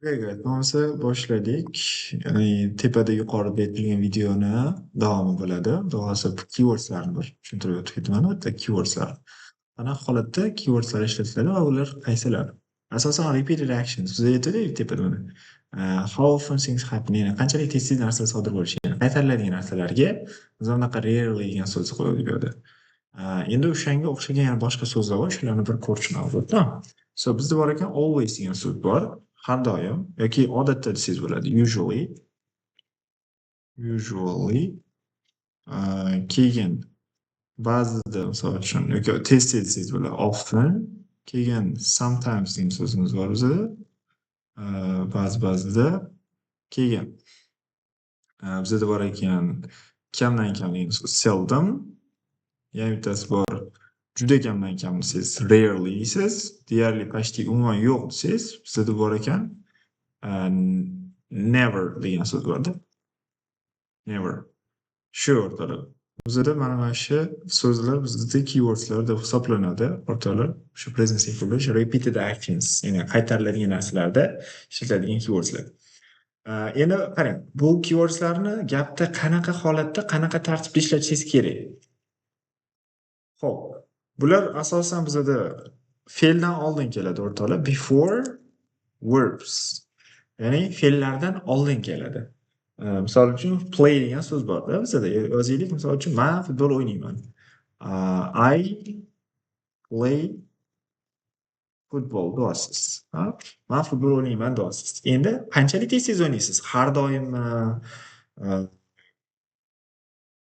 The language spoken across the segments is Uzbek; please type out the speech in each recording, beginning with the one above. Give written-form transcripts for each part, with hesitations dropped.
Very. Bo'lmasa boshladik. Ya'ni tepada, yuqorida aytilgan videoni davomi bo'ladi. Xudo xohlasa, keywordslarni bir tushuntirib o'tib ketaman. Bitta keywordslar. Qanaqa holatda keywordslar ishlatiladi va ular qaysilar? Asosan repeated actions. Biz aytdik tepada mana. How often things happen, ya'ni qanchalik tez-tez narsalar sodir bo'lishi, ya'ni qaytariladigan narsalarga biz bunaqa rarely degan so'zni qo'ydik bu yerda. Endi o'shanga o'xshagan yana boshqa so'zlar bor, shularni bir ko'rib chiqamiz. So bizda bor ekan always degan so'z bor. Har doim yoki odatda desangiz bo'ladi. Usually. Usually. Keyin ba'zida, misol uchun, yoki tez-tez desangiz bo'ladi. Often. Keyin sometimes degan so'zimiz bor bizada. Ba'zi ba'zida. Keyin bizada bor ekan kamdan kam degan so'z, seldom. Yana bittasi bor, juda kamdan kam desangiz, rarely deysiz. Deyarli, почти, umuman yo'q desangiz, bizada bor ekan never degan so'z borda. Never. Shu, o'rtoqlar. Bizada mana shu so'zlar bizda keywordslar deb hisoblanadi, o'rtoqlar. Shu present simple, shu repeated actions, ya'ni qaytariladigan narsalarda ishlatiladigan keywordslar. Endi qarang, bu keywordslarni gapda qanaqa holatda, qanaqa tartibda ishlatishingiz kerak? Xo'p, bular asosan bizada fe'ldan oldin keladi, o'rtoqlar. Before verbs. Ya'ni fe'llardan oldin keladi. Misol uchun, play degan so'z borda bizada. Yozaylik, misol uchun, man futbol o'ynayman. I play football deyapsiz. Ha? Man futbol o'ynayman deyapsiz. Endi qanchalik tez-tez o'ynaysiz? Har doimmi?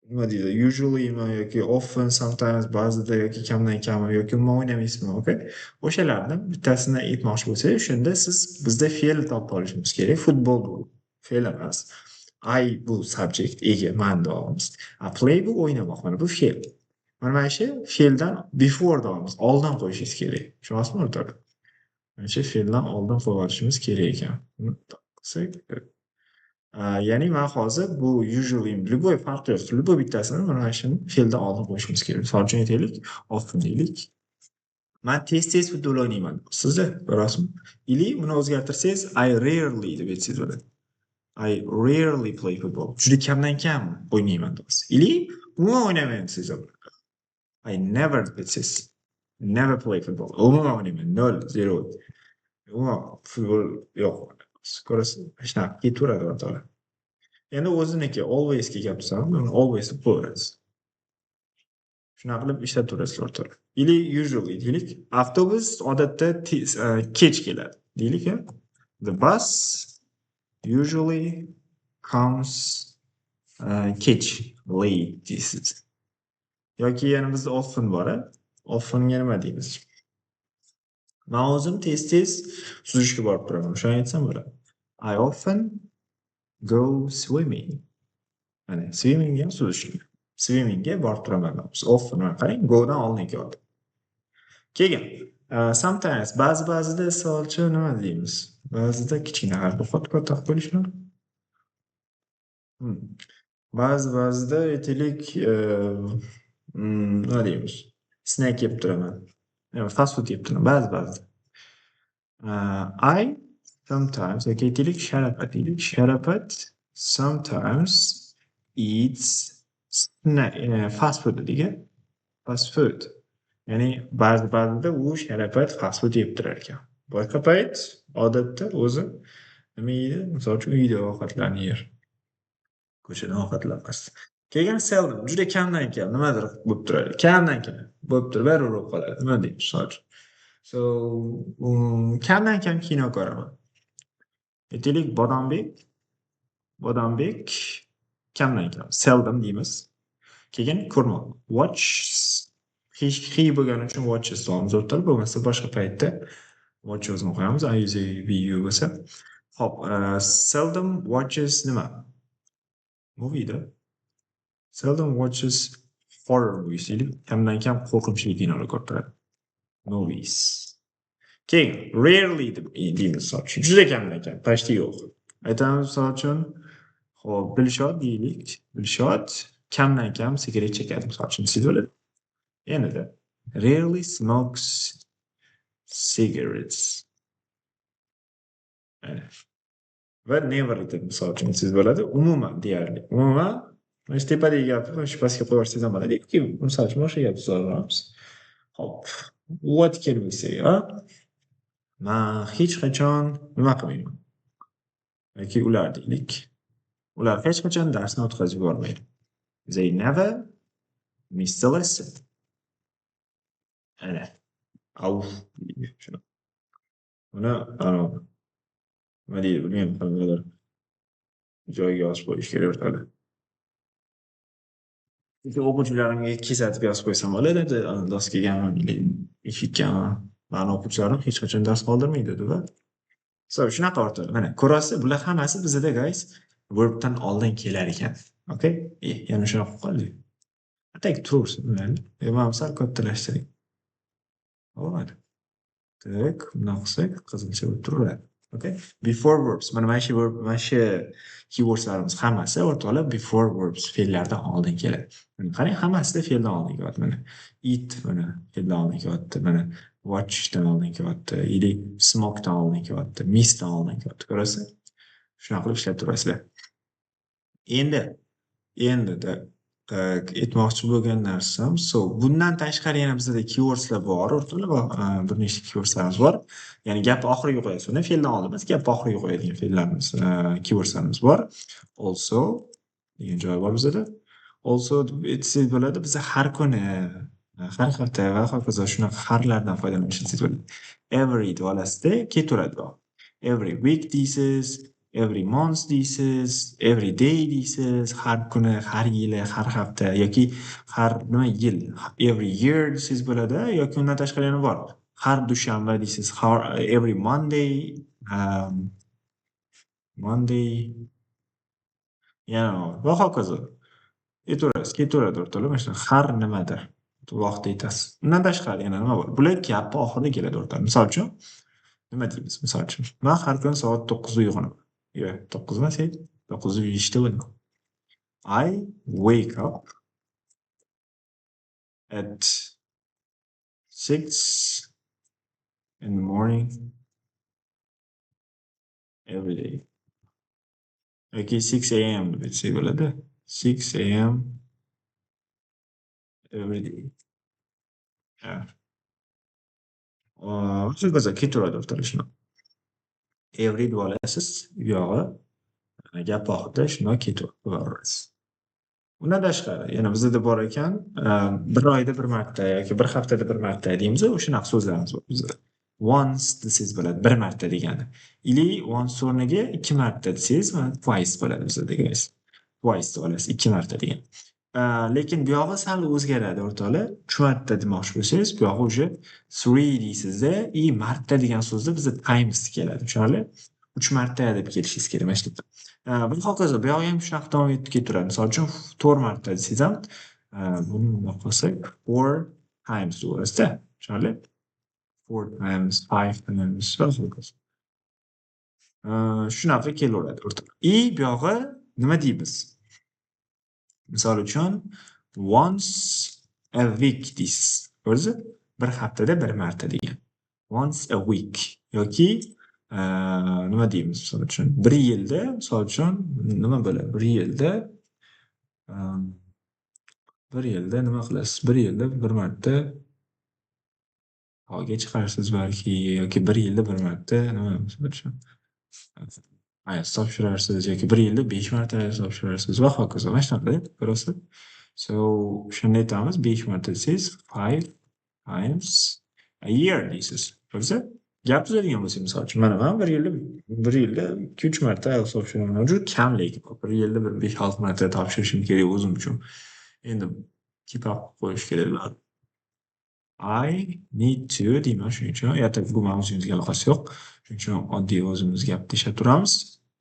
Nima deydi? Usuallymi yoki often, sometimes, ba'zida yoki kamdan kammi yoki umuman o'ynamaysizmi? Okay. O'shalarni bittasini aytmoqchi bo'lsangiz, o'shanda siz bizda fe'l topib olishimiz kerak. Futbol bu fe'l emas. I bu subject, ega, man deyapmiz. A play bu o'ynamoq, mana bu fe'l. Mana shu fe'ldan before deyapmiz, oldin qo'yishingiz kerak. Tushunyapsizmi, o'rtoqlar? Mana shu fe'ldan oldin qo'yib olishimiz kerak ekan. Buni qilsak, ya'ni man hozir bu usually, любой, farqi yo'q. Любой bittasini, mana shuni fe'ldan oldin qo'yishimiz kerak. Misol uchun aytaylik, often deylik. Man tez-tez futbol o'ynayman. Sizda ko'rasizmi? Или buni o'zgartirsangiz, I rarely deb aytsangiz bo'ladi. I rarely play football. Juda kamdan kam o'ynayman deyapsiz. Или umuman o'ynamayman desangiz ham bo'ladi. I never deb aytsangiz. Never play football. Umuman o'ynayman. Nol, zero. Umuman futbol yo'q. Ko'rasiz, shunaqa ketaveradi, o'rtoqlar. Endi o'ziniki always ga gap tursam, buni always deb qo'yaverasiz. Shunaqa qilib ishlatib o'rtoqlar. Или usually deylik. Avtobus odatda tez, kech keladi. Deylik, a? The bus usually comes kech, late deysiz. Yoki yana bizda often bor, a? Oftenga nima deymiz? Man o'zim tez-tez suzishga borib turaman. O'shani aytsam bo'ladi. I often go swimming. Mana swimming ham suzish. Swimmingga borib turaman. Often, mana qarang, go'dan oldin kelyapti. Keyin sometimes, ba'zi ba'zida, misol uchun, nima deymiz? Ba'zida kichkina harf katta qilib qo'yishmi? Ba'zi ba'zida aytaylik, nima deymiz? Snack yeb turaman. Fast food yeb turaman ba'zi ba'zida. I sometimes yoki aytaylik, Sharafat deylik. Sharafat sometimes eats snack, fast food dedik, a? Fast food. Ya'ni ba'zi ba'zida u, Sharafat, fast food yeb turar ekan. Boshqa payt odatda o'zi nima yeydi? Misol uchun, uyda ovqatlarni yer. Ko'chadan ovqatlanmas. Keyin seldom, juda kamdan kam nimadir bo'lib turadi. Kamdan kam bo'lib turib baribir bo'lib qoladi. Nima deymiz, misol uchun? So, kamdan kam kino ko'raman. Aytaylik, Bodombek. Bodombek kamdan kam, seldom deymiz. Keyin ko'rmoq. Watch, he bo'lgani uchun watches deymiz, o'rtoqlar, bo'lmasa boshqa paytda watch o'zini qo'yamiz. I, Z, V, U bo'lsa. Xo'p, seldom watches nima? Movie da. Seldom watches horror movies deylik. Kamdan kam qo'rqinchli kinolar ko'rib turadi. Movies. Keyin rarely deb deymiz, misol uchun. Juda kamdan kam, почти yo'q. Aytamiz, misol uchun, xo'p, Dilshod deylik. Dilshod kamdan kam sigaret chekadi, misol uchun, desangiz bo'ladi. Endi rarely smokes cigarettes. Mana. Va never deb, misol uchun, aytsangiz bo'ladi. Umuman deyarli. Umuman mana shu tepadagi gapni mana shu pastga qo'yib yuborsangiz ham bo'ladi yoki, misol uchun, boshqa gap tuza olamiz. Xo'p, what can we say, a? Man hech qachon nima qilmayman? Yoki ular deylik. Ular hech qachon darsni o'tkazib yubormaydi. They never miss the lesson. Ana. Auf shuni. Buni anavi, nima deydi, bilmayman, qandaydir joyiga yozib qo'yish kerak o'rtoqlar. Lekin o'quvchilarimga kesatib yozib qo'ysam bo'ladi doskagami, eshikkami. Mani o'quvchilarim hech qachon dars qoldirmaydi deb. So, shunaqa, o'rtoqlar. Mana, ko'rasiz, bular hammasi bizada, guys, verbdan oldin kelar ekan. Okay? Yana shunaqa qilib qoldik. Так turaversin, mayli. Man sal kattalashtiring. Bo'lmadi. Так, bundoq qilsak qizilcha bo'lib turaveradi. Okay? Before verbs. Mana shu verb, mana shu keywordslarimiz hammasi, o'rtoqlar, before verbs, fe'llardan oldin keladi. Mana qarang, hammasida fe'ldan oldin kelyapti. Mana eat, mana fe'ldan oldin kelyapti. Mana watchdan oldin kelyapti. Или smokedan oldin kelyapti. Missdan oldin kelyapti. Ko'rasiz? Shunaqa qilib ishlab turasizlar. Endi так, aytmoqchi bo'lgan narsam, so bundan tashqari yana bizada keywordslar bor, o'rtoqlar, bir nechta keywordslarimiz bor. Ya'ni gapni oxiriga qo'yasiz uni, fe'ldan oldin emas, gapni oxiriga qo'yadigan fe'llarimiz, keywordslarimiz bor. Also degan joyi bor bizada. Also deb aytsak bo'ladi, biza har kuni, har hafta va hokazo, shunaqa harlardan foydalanishimiz bo'ladi. Every deb olasizda, ketaveradi bu. Every week deysiz, every month deysiz, every day deysiz, har kuni, har yili, har hafta yoki har nima yil, every year desangiz bo'ladi yoki undan tashqari yana bor. Har dushanba deysiz, har every Monday, Monday yana va hokazo. Aytaverasiz, ketaveradi, o'rtoqlar, mana shunaqa har nimadir vaqt aytasiz. Undan tashqari yana nima bor? Bular gapni oxirida keladi, o'rtoqlar. Misol uchun, nima deymiz? Misol uchun, man har kuni soat 9 da uyg'onaman. Yo'q, 9 emas, 9:05 da uyg'onaman. I wake up at 6 in the morning every day. Yoki 6 a.m. deb aytsak bo'ladi. 6 a.m. every day. Yeah. Hokazo ketaveradi, o'rtoqlar, shunaqa. Every deb olasiz, u yog'i gap oxirida shundoq ketaverasiz. Undan tashqari yana bizada bor ekan, bir oyda bir marta yoki bir haftada bir marta deymiz, o'shanaqa so'zlarimiz bor bizada. Once desangiz bo'ladi, bir marta degani. Или once o'rniga ikki marta desangiz, mana twice bo'ladi bizada, guys. Twice deb olasiz, ikki marta degan. Lekin buyog'i sal o'zgaradi, o'rtoqlar. Uch marta demoqchi bo'lsangiz, buyog'i уже three deysizda и marta degan so'zda bizda times keladi. Tushunarli? Uch marta deb kelishingiz kerak mana shu yerda. Va hokazo, buyog'i ham shunaqa davom etib ketaveradi. Misol uchun, to'rt marta desangiz ham, buni bundoq qilsak, four times deb bo'lasizda. Tushunarli? Four times, five times va hokazo. Shunaqa kelaveradi, o'rtoqlar. И buyog'i nima deymiz? Misol uchun, once a week deysiz. Ko'rdingizmi? Bir haftada bir marta degan. Once a week yoki nima deymiz, misol uchun, bir yilda, misol uchun, nima bo'ladi? Bir yilda nima qilasiz? Bir yilda bir marta tog'ga chiqarsiz balki yoki bir yilda bir marta nima, misol uchun, IELTS topshirarsiz yoki bir yilda 5 marta IELTS topshirarsiz va hokazo. Mana shunaqa, ko'rasiz. So, shunda aytamiz, 5 marta desangiz, five times a year deysiz. Ko'rdingizmi? Gap tuzadigan bo'lsak, misol uchun, mana man bir yilda 2-3 marta IELTS topshiraman. Juda kam lekin. Bir yilda bir 5-6 marta topshirishim kerak o'zim uchun. Endi keep up qo'yish kerak. I need to deyman shuning uchun. Ertaga bu mavzumizga aloqasi yo'q. Shuning uchun oddiy o'zimiz gapni ishlab turamiz.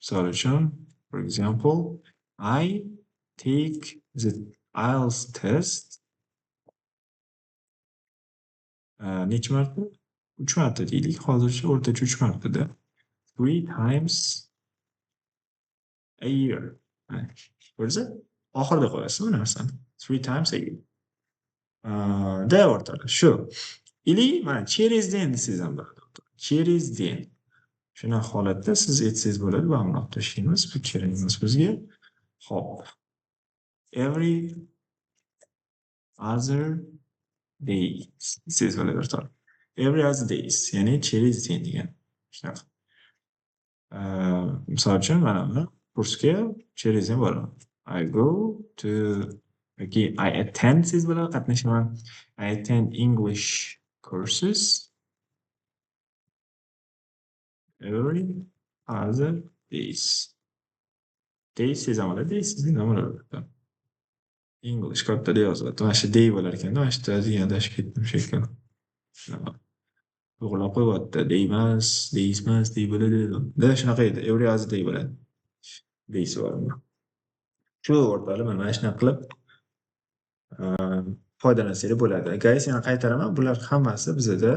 Misol uchun, for example, I take the IELTS test necha marta? 3 marta deylik. Hozircha o'rtacha 3 martada. Three times a year. Ko'rdingizmi? Oxirida qo'yasiz bu narsani. Three times a year. Da, o'rtoqlar, shu. Или mana через день desangiz ham bo'ladi. Через день. Shunaqa holatda siz aytsangiz bo'ladi, mana buni olib tashlaymiz, bu kerak emas bizga. Xo'p. Every other days desangiz bo'ladi, o'rtoqlar. Every other days, ya'ni через день degan. Shunaqa. Misol uchun, mana buni kursga через день boraman. I go to yoki I attend desangiz bo'ladi, qatnashaman. I attend English courses every other days. Days desangiz ham bo'ladi, days desangiz ham bo'ladi. English kattada yozilyapti. Mana shu day bo'lar ekanda, mana shu yerda ozgina adashib ketdim shekilli. Shunaqa. To'g'rilab qo'yyapti. Day emas, days emas, day bo'ladi. Да, shunaqa edi. Every other day bo'ladi. Days bor. Shu, o'rtoqlar, mana shunaqa qilib foydalansanglar bo'ladi. Guys, yana qaytaraman, bular hammasi bizada,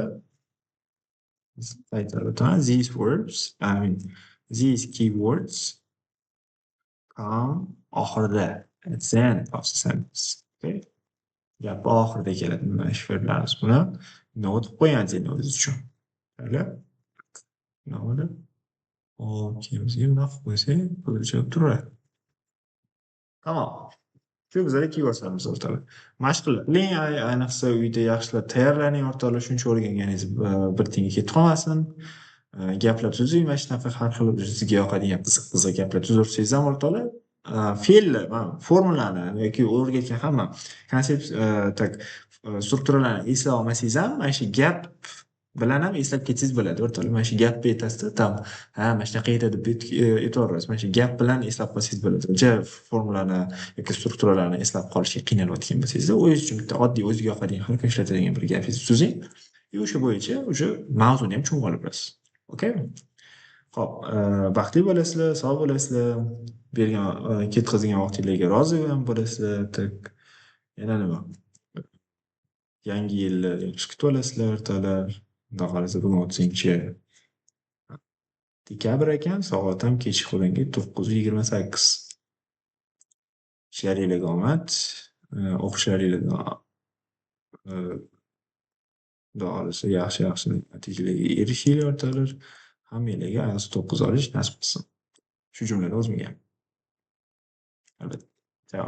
qaytarib o'taman. These verbs, I mean, these keywords come oxirida, at the end of the sentence. Okay? Gap oxirida keladi mana shu fe'llarimiz. Buni note qilib qo'ying o'zingiz uchun. Mayli. Nima bo'ldi? Hop, keyin bizga bunaqa qilib qo'ysak, bo'lib turadi. Tamom. Shu bizlarga keywordslarimiz, o'rtoqlar. Mashq qiling, ayniqsa uyda yaxshilab tayyorlaning, o'rtoqlar, shuncha o'rganganingiz bir tiyinga ketib qolmasin. Gaplar tuzing, mana shunaqa har xil sizga yoqadigan qiziq-qiziq gaplar tuzursangiz ham, o'rtoqlar, fe'lni, mana formulani yoki o'rgatgan hamma konsept, так, strukturalarni eslay olmasangiz ham, mana shu gap bilan ham eslab ketsangiz bo'ladi, o'rtoqlar. Mana shu gapni aytasizda, там, ha, mana shunaqa edi deb aytaverasiz. Mana shu gap bilan eslab qolsangiz bo'ladi. Ja formulani yoki strukturalarni eslab qolishga qiynalayotgan bo'lsangiz, o'zingiz uchun bitta oddiy, o'ziga yoqadigan, har kun ishlatadigan bir gapingizni tuzing и o'sha bo'yicha o'sha mavzuni ham tushunib olib olasiz. Okeymi? Xo'p, baxtli bo'lasizlar, sog' bo'lasizlar, bergan, ketkazgan vaqtinglarga rozi ham bo'lasizlar. Так, yana nima? Yangi yilni yaxshi kutib olasizlar, o'rtoqlar. Xudo xohlasa, bugun 30-dekabr ekan, soat ham kechqurungi 9:28. Ishlaringlarga omad, o'qishlaringlarda, Xudo xohlasa, yaxshi-yaxshi natijalarga erishinglar, o'rtoqlar. Hammanglarga IELTS 9 olish nasib qilsin. Shu jumladan o'zimga ham. Albatta. Chao.